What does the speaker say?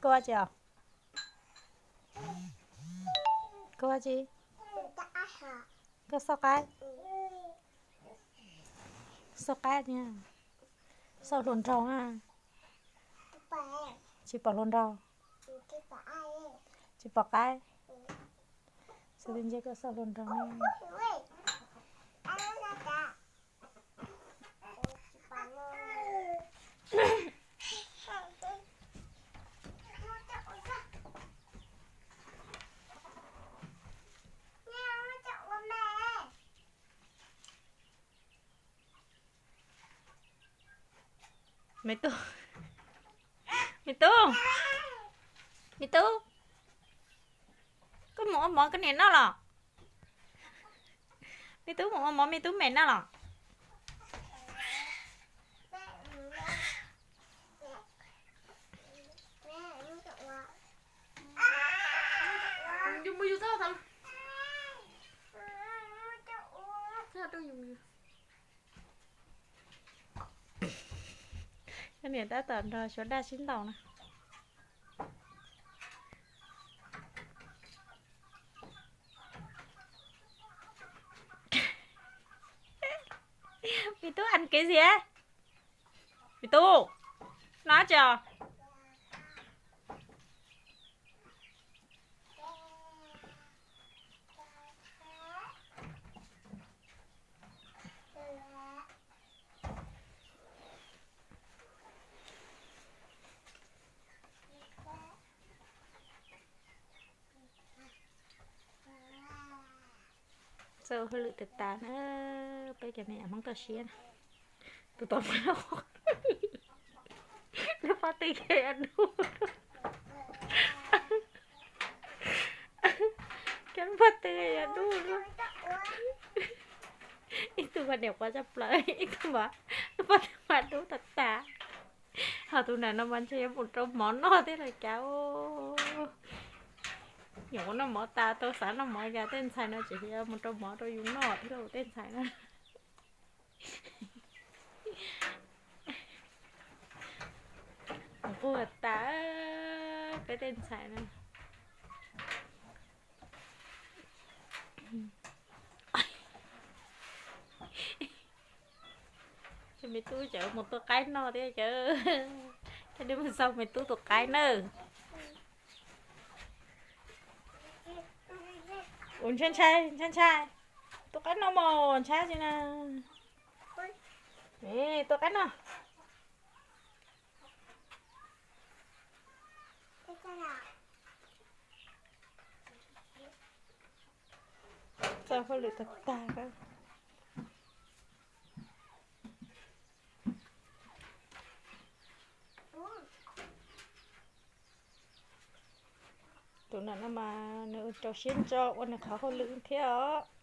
Koj ua tsi os? Koj ua tsi? Koj xauj qaib? Xauj qaib, xauj hluas nraug na. Tsis pom hluas nraug. Tsis pom qaib. Xav tias ntshe koj xauj hluas nraug ne. Me tub, me tub, me tub, koj mus ua mov koj niam noj los? Me tub mus ua mov me tub mem noj los? Koj niam tab tom nrog Suav Daj sib ntaus na. Me tub ăn cái gì? Me tub, noj tsi os? Txoj hauj lwm tas tas na, peb cov me nyuam Hmoob toj siab na. Tus tom lub pob tw yog dub, cov pob tw yog dub. Ib tug mas niam quav tshaj plaws, ib tug mas lub pob tw mas dub tas tas. Ho tus nram no mas ntshe yuav mus rau mov noj thiab los cas. Nyuam qhuav noj mov tas, tau xav noj mov, cas tej ntxhais no tseem yuav mus rau mov rau yus noj thiab lauj, tej ntxhais no. Quaj tas, peb tej ntxhais no. Ces me tub cov mus tua qaib noj thiab cov, thiaj li mus xauj me tub tua qaib nawb. Ua ntshai ntshai ntshai ntshai, tua qaib noj mog, ntshai tsi na. Tua qaib noj. Txoj hauj lwm tag tag. Tus nam no mas nws rau siab ntso ua nws qhov hauj lwm thiab os.